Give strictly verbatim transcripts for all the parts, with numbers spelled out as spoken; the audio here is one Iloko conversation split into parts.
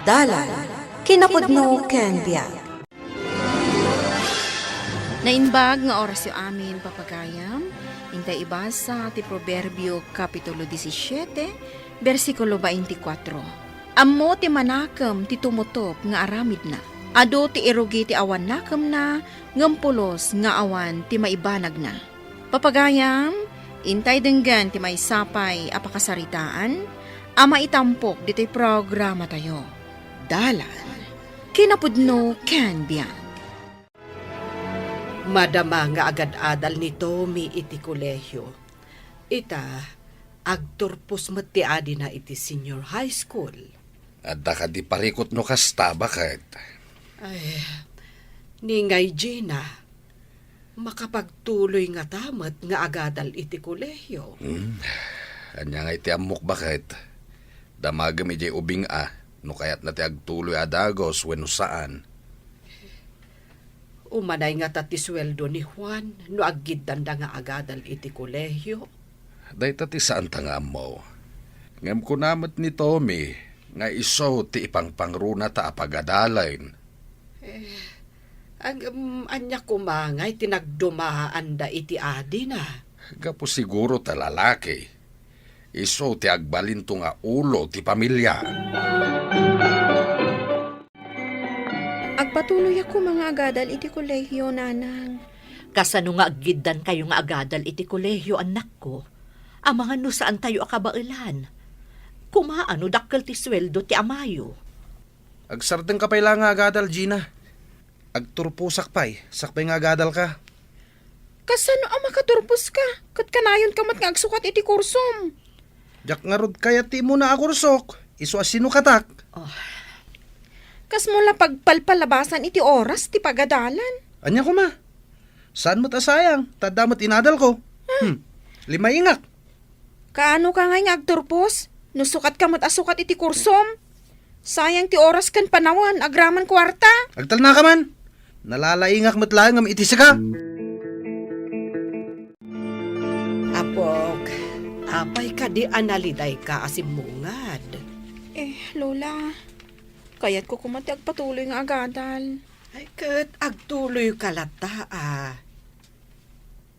Dalan, kinapudno ken biag. Naimbag nga orasyo amin, papagayam. Intay ibasa ti Proverbio, Kapitulo disisiete, bersikulo baintikwatro. Ammo ti manakem ti tumutop nga aramidna. Adu ti irugi ti awan nakemna, ngem pulos nga awan ti maibanagna. Papagayam, intay denggen ti maysa pay a pakasaritaan a maitampok ditoy programatayo. Dalan, kinapudno ken biag. Madama nga agad-adal ni Tommy iti kolehio. Ita, agturpos met ti adina iti senior high school. Adda kadi parikut no kasta, baket? Ay, ni ngay Gina, makapagtuloy ngata met nga agadal iti kolehio. Hmm. Ania ngay ti ammok, baket? Damagem idiay ubing a, no kayatna ti agtuloy a dagus wenno saan. Umanay ngata ti sueldo ni Juan no aggiddanda nga agadal iti kolehio? Dayta ti saanta nga ammo. Ngem kuna met ni Tommy nga isu ti ipangpangronata a pagadalen. Eh, ngem ania koma ngay ti nagdumaanda iti adina? Gapu siguro ta lalaki. Isu ti agbalinto nga ulo ti pamilia. Agpatuloyak koma nga agadal iti kolehio, nanang. Kasano nga aggiddankayo nga agadal iti kolehio, annakko? Amangan no saantayo a kabaelan. Kumaa no dakkel ti sueldo ti amayo. Agsardengka pay la nga agadal, Gina. Agturposak pay, sakbay nga agadalka. Kasano a makaturposka? Ket kanayonka met nga agsukat iti kursom. Diak ngarud kayat ti immuna a kursok, isu a sinukatak. Oh. Kasmo la pagpalpalabasan iti oras ti pagadalan. Ania koma? Saan met a sayang, ta adda met inadalko. Hmm. Limaingak. Kaano ka ngay nga agturpos? No sukat ka met a sukat iti kursom. Sayang ti oras ken panawen, agraman kuarta. Agtalnaka man. Nalalaingak met laeng ngem iti sika. Apok, apay kadi a nalidayka a simmungad? Eh, Lola, kayatko koma ti agpatuloy nga agadal. Ay, ket agtuloyka latta a.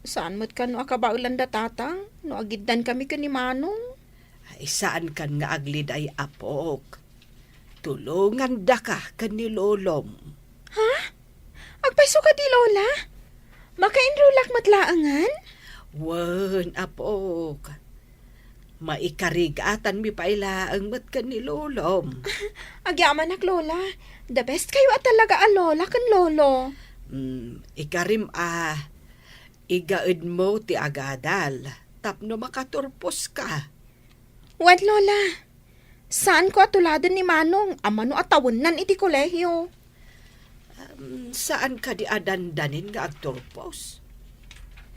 Saan met kano a kabaelan da tatang no agiddan kami ken ni Manong? Ay, saan kan nga agliday, apok. Tulongandaka ken ni lolom. Ha? Agpayso kadi, Lola? Maka-enrollak met laengen? Wen, apok. Maikarigatanmi pay laeng met ken ni lolom. Agyamanak, Lola. The best kayo a talaga a lola ken lolo. Mm, ikarim a, igaedmo ti agadal tapno makaturposka. Wen, Lola. Saanko a tuladen ni Manong a mano a tawennan iti kolehio. Um, saan kadi a dandanin nga agturpos?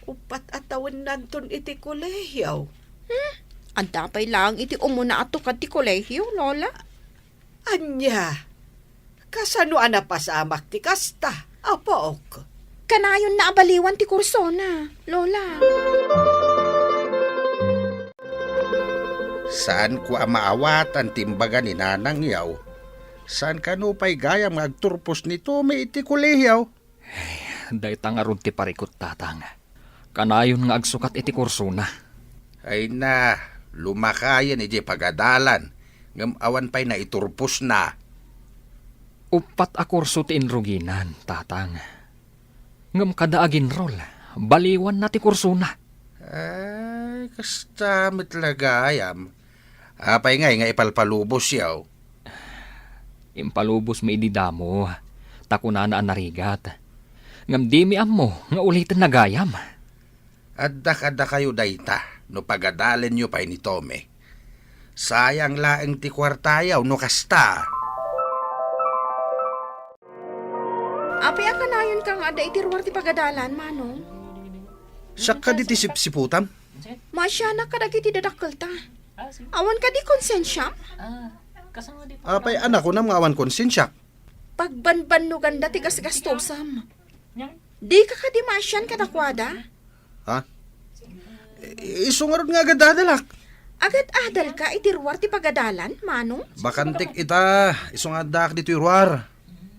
Uppat a tawennanton iti kolehio. Hmm? Adda pay laeng iti umuna a tukad ti kolehio, Lola. Ania? Kasano a napasamak ti kasta, apok? Kanayonna a baliwan ti kursona, Lola. Saanko a maawatan ti imbaga ni nanangyo. Saan kano pay gayam nga agturpos ni Tommy iti kolehio? Ay, dayta ngarud ti parikut, tatang. Kanayon nga agsukat iti kursona. Ay na, lumakayen idiay pagadalan, ngem awan pay naiturposna. Uppat a kurso ti inruginan, tatang. Ngem kada aginrol, baliwanna ti kursona. Ay, kasta met la gayam. Apay ngay nga ipalpalubosyo? Impalubosmi idi damo, ta kunana a narigat. Ngem dimi ammo nga ulitenna gayam. Adda kadakayo dayta no pagadalenyo pay ni Tommy. Sayang laeng ti kuartayo no kasta. Apay a kanayonka nga adda iti ruar ti pagadalan, Manong? Siak kadi ti sipsiputam? Maasianak kadagiti dadakkelta. Awan kadi konsensiam? Apay a nakunam nga awan konsensiak? Pagbanbannoganda ti gasgastosam. Dika kadi maasian kadakuada? Ha? I-, isu ngarud nga agadadalak. Agad-adalka iti ruar ti pagadalan, Manong? Bakantek ita, isu nga addaak ditoy ruar.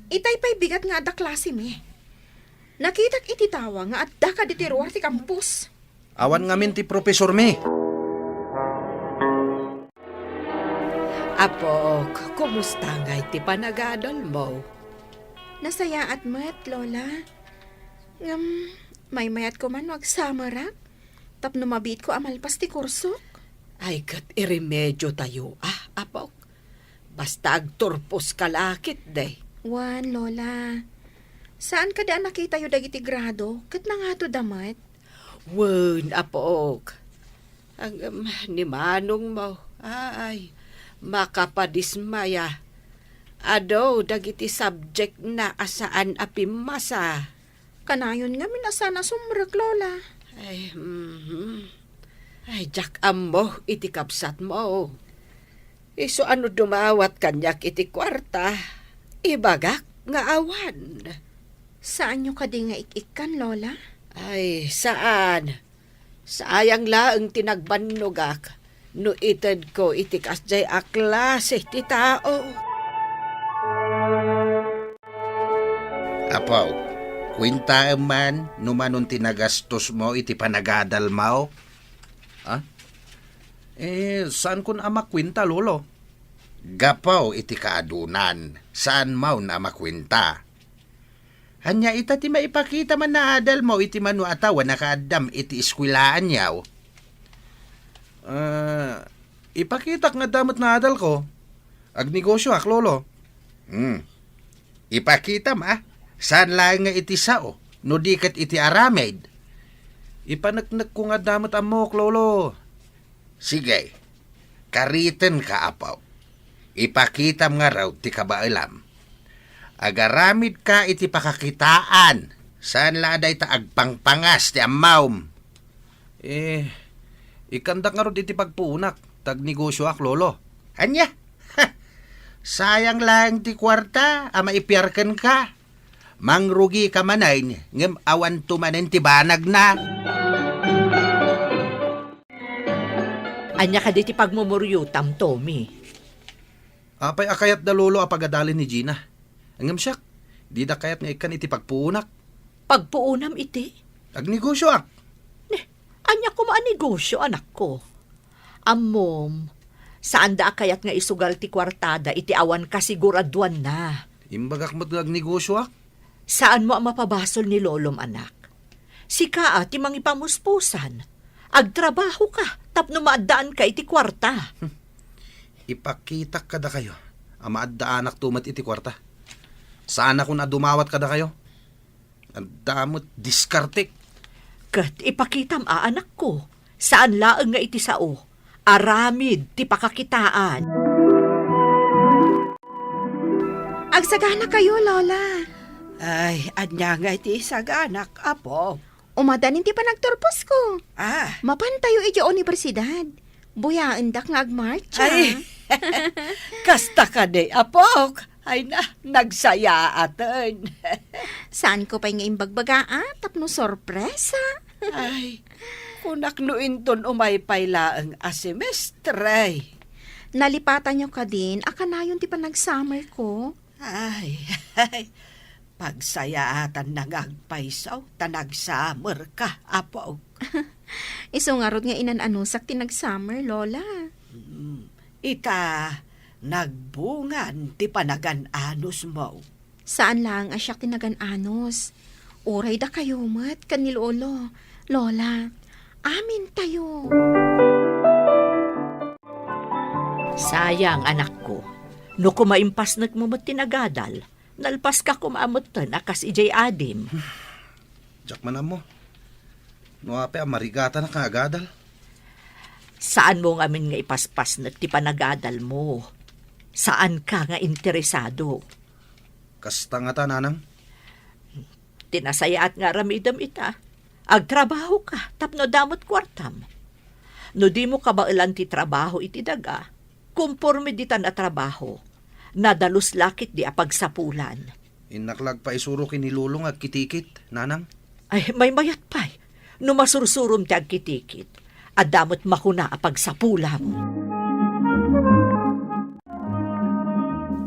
Itay pay bigat nga adda klasemi. Nakitak iti tawa nga addaka ditoy ruar ti kampus. Awan ngamin ti profesormi. Apok, kumusta ngay ti panagadalmo? Nasayaat met, Lola. Ngem, maymayat koma no agsummerak tapno mabiitko a malpas ti kursok. Ay, ket iremediotayo, a, apok. Basta agturposka la ketdi. Wen, Lola. Saan kadi a nakitayo dagiti grado, ket nangatoda met? Wen, apok. Ngem, ni manongmo, ay, makapadismaya. Adu dagiti subjectna a saan a pimmasa. Kanayon ngamin a saan a sumrek, Lola. Ay, mhm. Ay, diak ammo iti kabsatmo. Isu a no dumawat kaniak iti kuarta, ibagak nga awan. Saanyo kadi nga ik-ikkan, Lola? Ay, saan. Sayang laeng ti nagbannogak no itedko iti kasdiay a klase ti tao. Apo, kuentaem man no manon ti nagastosmo iti panagadalmo? Ha? Eh, saankon a makuenta, Lolo. Gapu iti kaadunan, saanmon a makuenta. Ania ita ti maipakita man a adalmo iti mano a tao a nakaaddam iti eskuelaanyo? Ah, ipakitak nga adda met naadalko. Agnegosioak, Lolo. Hmm. Ipakitam, a. Saan laeng nga iti sao, no di ket iti aramid. Ipaneknekko nga adda met ammok, Lolo. Sige, karitenka, apo. Ipakitam ngarud ti kabaelam. Agaramidka iti pakakitaan, saan la a dayta agpangpangas ti ammom. Eh, ikkandak ngarud iti pagpuonak, ta agnegosioak, Lolo. Ania? Sayang laeng ti kuarta a maipiar kenka. Mangrugika manen, ngem awanto manen ti banagna. Ania kadi ti pagmumuriotam, Tommy? Apay a kayatda, Lolo, a pagadalen ni Gina? Ngem siak, dida kayat nga ikkan iti pagpuonak. Pagpuonam iti? Agnegosioak. Ne, ania koma a negosio, anakko? Ammom, saanda a kayat nga isugal ti kuartada iti awan kasiguradua. Imbagak met nga agnegosioak. Saanmo a mapabasol ni Lolom, anak. Sika a ti mangipamuspusan. Agtrabahoka tapno maaddaanka iti kuarta. Hmm. Ipakitak kadakayo a maaddaanakto met iti kuarta. Saanakon a dumawat kadakayo. Adda met diskartek. Ket ipakitam a, anakko, saan laeng nga iti sao. Aramid ti pakakitaan. Agsaganakayo, Lola. Ay, ania nga iti isaganak, apo? Umadanin ti panagturposko. Ah. Mapantayo idiay universidad. Buyaendak nga agmarcha. Ay, kasta kadi, apok. Ay na, nagsayaaten. Saanko pay nga imbagbaga, a, tapno sorpresa. Ay, kunak no inton umay pay laeng a semestre. Nalipatanyo kadin a kanayon ti panagsummerko? Ay, ay, pagsayaatanna nga agpayso ta nagsummerka, apok. Isu ngarud nga inan-anusak ti nagsummer, Lola. Hmm, ita, nagbungan ti panagan-anusmo. Saan laeng a siak ti nagan-anus. Uray dakayo met ken ni Lolo. Lola, amintayo. Sayang, anakko. No koma impasnekmo met ti nagadal, nalpaska koma metten a kas idiay adim. Diak man ammo. No apay a marigatanak nga agadal? Saanmo ngamin nga ipaspasnek ti panagadalmo. Saanka nga interesado. Kasta ngata, nanang? Ti nasayaat nga aramidem ita, agtrabahoka tapno adda met kuartam. No dimo kabaelan ti trabaho iti daga, komporme ditan a trabaho, nadalus la ketdi a pagsapulan. Innak la agpaisuro ken ni Lolo nga agkitikit, nanang. Ay, maymayat pay. No masursurom ti agkitikit, Adda met makuna a pagsapulam.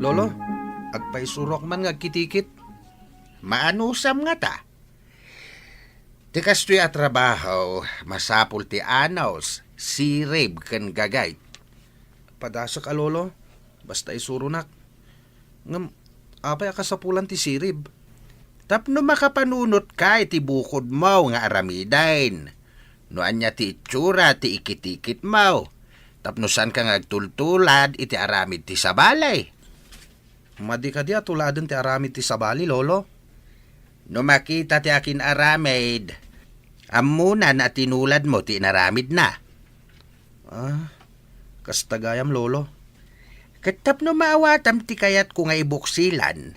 Lolo, agpaisurok man nga agkitikit. Maanusam ngata. Ti kastoy a trabaho, masapul ti anus, sirib ken gagayt. Padasek a, Lolo, basta isuronak. Ngem, apay a kasapulan ti sirib? Tapno makapanunotka iti bukodmo nga aramiden. No ania ti itsura ti ikitikitmo, tapno saanka nga agtultulad iti aramid ti sabali. Madi kadi a tuladen ti aramid ti sabali, Lolo? No makita ti akin-aramid, ammona a tinuladmo ti inaramidna. Ah, kasta gayam, Lolo. Ket tapno maawatam ti kayatko nga ibuksilan,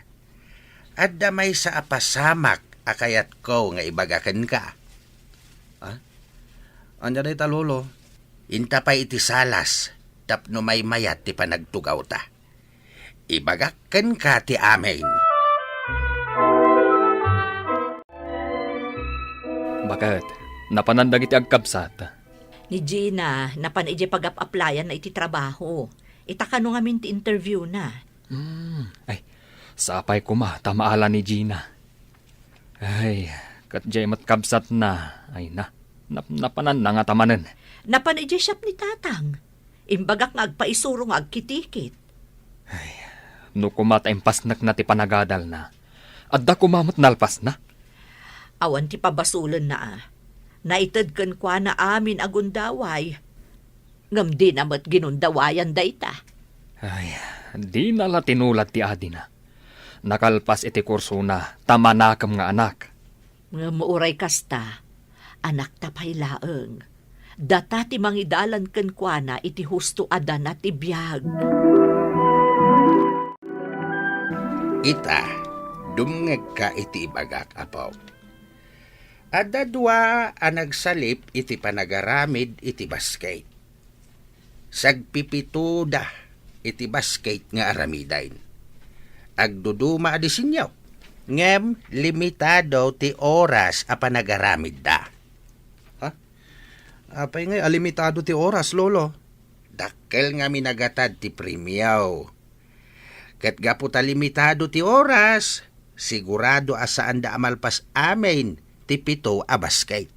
adda maysa a pasamak a kayatko nga ibaga kenka. Ah? Ania dayta, Lolo? Inta pay iti salas tapno maymayat ti panagtugawta. Ibagak kenka ti amin. Baket, napanan dagiti agkabsat? Ni Gina, napan idiay pagap-aplayanna iti trabaho. Ita kano ngamin ti interview na. Hmm, ay, sapay koma ta maala ni Gina. Ay, ket diay met kabsatna, ay na, nap-, napananna ngata manen. Napan idiay shop ni Tatang. Imbagak nga agpaisuro nga agkitikit. Ay, no koma ta impasnekna ti panagadalna, adda koma met nalpasna. Awan ti pabasolenna a. Naited kenkuana amin a gundaway. Ngem dina met ginundawayan dayta. Ay, dina la tinulad ti adina. Nakalpas iti kursona ta manakem nga anak. Ngem uray kasta, anakta pay laeng. Data ti mangidalan kenkuana iti husto a dana ti biag. Ita, dumngegka iti ibagak, apo. Adda dua a nagsalip iti panagaramid iti basket. Sagpipitoda iti basket nga aramiden. Agduduma a disenyo, ngem limitado ti oras a panagaramidda. Ha? Apay ngay a limitado ti oras, Lolo? Dakkel nga minagatad ti premio. Ket gapu ta limitado ti oras, sigurado a saanda a malpas amin ti pito a basket.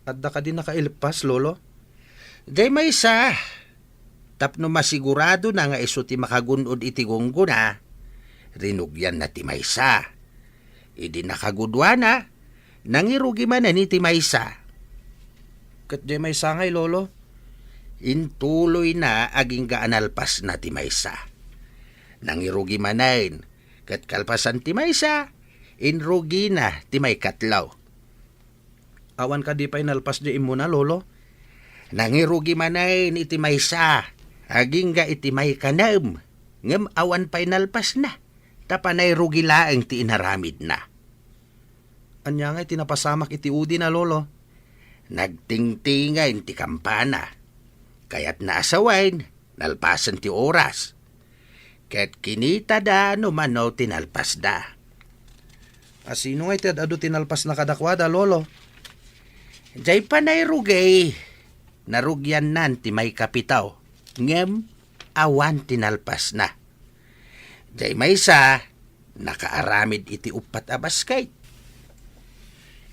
Adda kadi nakailpas, Lolo? Diay maysa, tapno masiguradona nga isu ti makagun-od iti gunggona, rinugianna ti maysa. Idi nakaguduana, nangirugi manen iti maysa. Ket diay maysa ngay, Lolo? Intuloyna agingga a nalpasna ti maysa. Nangirugi manen, ket kalpasan ti maysa, inrugina ti maikatlo. Awan kadi pay nalpas diay immuna, Lolo? Nangirugi manen iti maysa, agingga iti maikanem, ngem awan pay nalpasna, ta panay rugi laeng ti inaramidna. Ania ngay ti napasamak iti udina, Lolo? Nagtingtingen ti kampana. Kayatna a sawen, nalpasen ti oras. Ket kinitada no mano ti nalpasda. A sino ngay ti ad-adu ti nalpasna kadakuada, Lolo? Diay panay rugi, narugiannan ti maikapito, ngem awan ti nalpasna. Diay maysa, nakaaramid iti uppat a basket.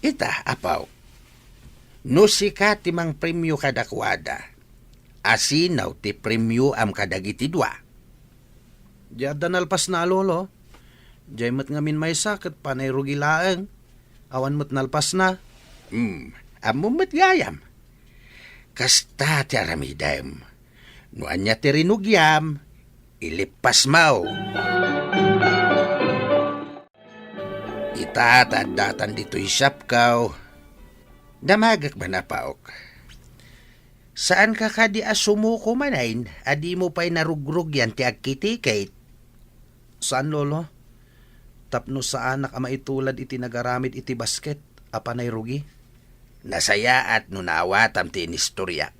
Ita, apo, no sika ti mangpremio kadakuada, asino ti premioam kadagiti dua? Diay adda nalpasna a, Lolo. Diay met ngamin maysa ket panay rugi laeng. Awan met nalpasna. Hmm, ammom met gayam. Kasta ti aramidem. No ania ti rinugiam, ilippasmo. Ita ta addatan ditoy shopko. Damagek man, apaok. Saanka kadi a sumuko manen a dimo pay narugrugian ti agkitikit? Saan, Lolo. Tapno saanak a maitulad iti nagaramid iti basket a panay rugi. Nasayaat no naawatam ti inistoriak.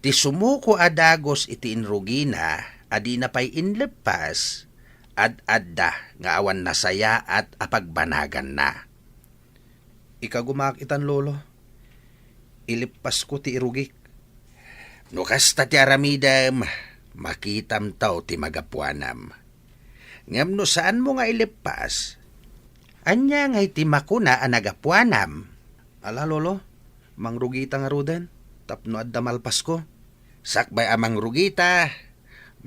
Ti sumuko a dagus iti inrugina a dina pay inleppas, ad-adda nga awan nasayaat a pagbanaganna. Ikagumaak itan, Lolo. ileppasko ti irugik. No kasta ti aramidem, makitamto ti magapuanam. Ngem no saanmo nga ileppas, ania ngay ti makuna a nagapuanam? Ala, Lolo, mangrugita ngaruden tapno adda malpasko. Sakbay a mangrugita,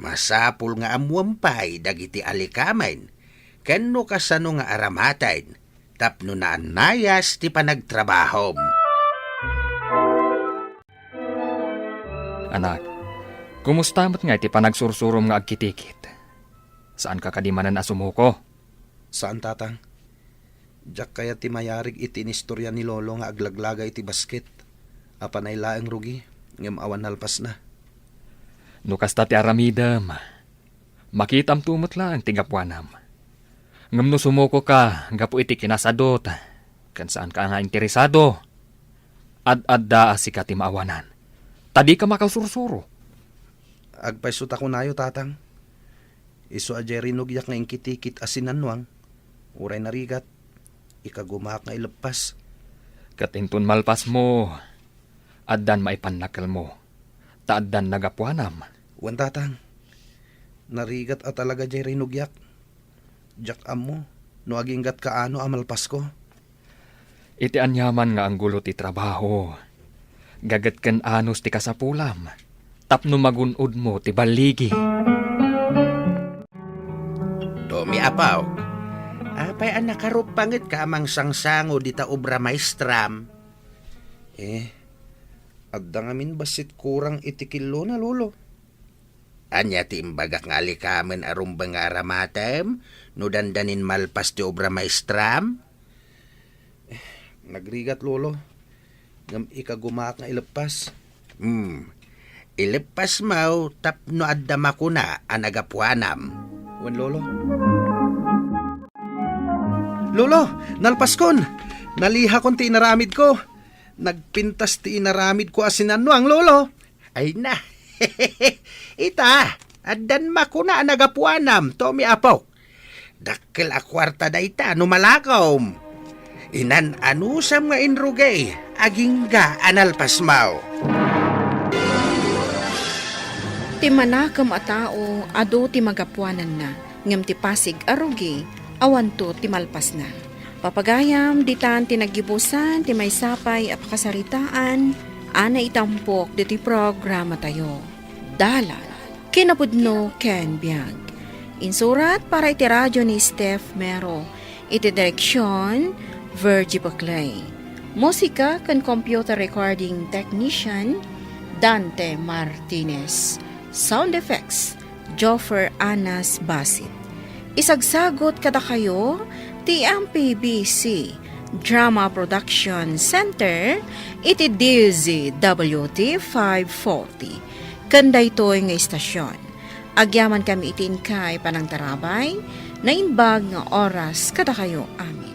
masapul nga ammuem pay dagiti alikamen ken no kasano nga aramaten tapno naannayas ti panagtrabahom. Anak, kumusta met nga iti panagsursurom nga agkitikit? Saanka kadi manen a sumuko? Saan, Tatang. Diak kayat ti mayarig iti inistorya ni Lolo nga aglaglagay iti basket. Apanay laeng rugi, ngem awan nalpasna. No kasta ti aramidem, makitamto met laeng ti gapuanam. Ngem no sumuko ka gapu iti kinasadut, ken saanka nga interesado, ad-adda a sika ti maawanan, ta dika makasursuro. Agpayso ta kunayo, Tatang. Isu a diay rinugyak nga inkitikit a sinannuang, uray narigat, ikagumaak nga ileppas. Ket inton malpasmo, addan maipannakelmo, ta addan nagapuanam. Wen, Tatang, narigat a talaga diay rinugyak. Diak ammo no aginggat kaano a malpasko. Iti aniaman nga anggulo ti trabaho, gaget ken anus ti kasapulam tapno magun-odmo ti balligi. Tommy, apo, apay a nakaruppangetka a mangsangsango dita obra maestram? Eh, adda ngamin bassit kurang iti killona, Lolo. Ania ti imbagak nga alikamen a rumbeng nga aramatem no dandanin malpas ti obra maestram? Nagrigat, Lolo. Ngem ikagumaak nga ileppas. Hmm. Ileppas maw tapno adda makuna a nagapuanam. Wen, Lolo. Lolo, nalpaskon. Nalihakon ti inaramidko. Nagpintas ti inaramidko a sinannuang, Lolo. Ay na. Ita, addan makuna a nagapuanam, Tommy apok. Dakkel a kuarta dayta no malakom. Inan-anusam nga inrugay, agingga a nalpasmaw. Ti manakem a tao, adu ti magapuananna, ngem ti pasig a rugi, awanto ti malpasna. Papagayam, ditan ti naggibusan ti maysa pay a pakasaritaan a naitampok ditoy programatayo. Dalan. Kinapudno ken biag. Insurat para iti radio ni Steph Mero. Iti direksion, Virgie Baclay. Musika ken computer recording technician, Dante Martinez. Sound effects, Joffer Anas Basit. Isagsagot kadakayo ti M P B C Drama Production Center iti D Z W T five forty. Ken daytoy nga istasyon, agyamankami iti inkay panangtarabay, naimbag nga oras kadakayo amin.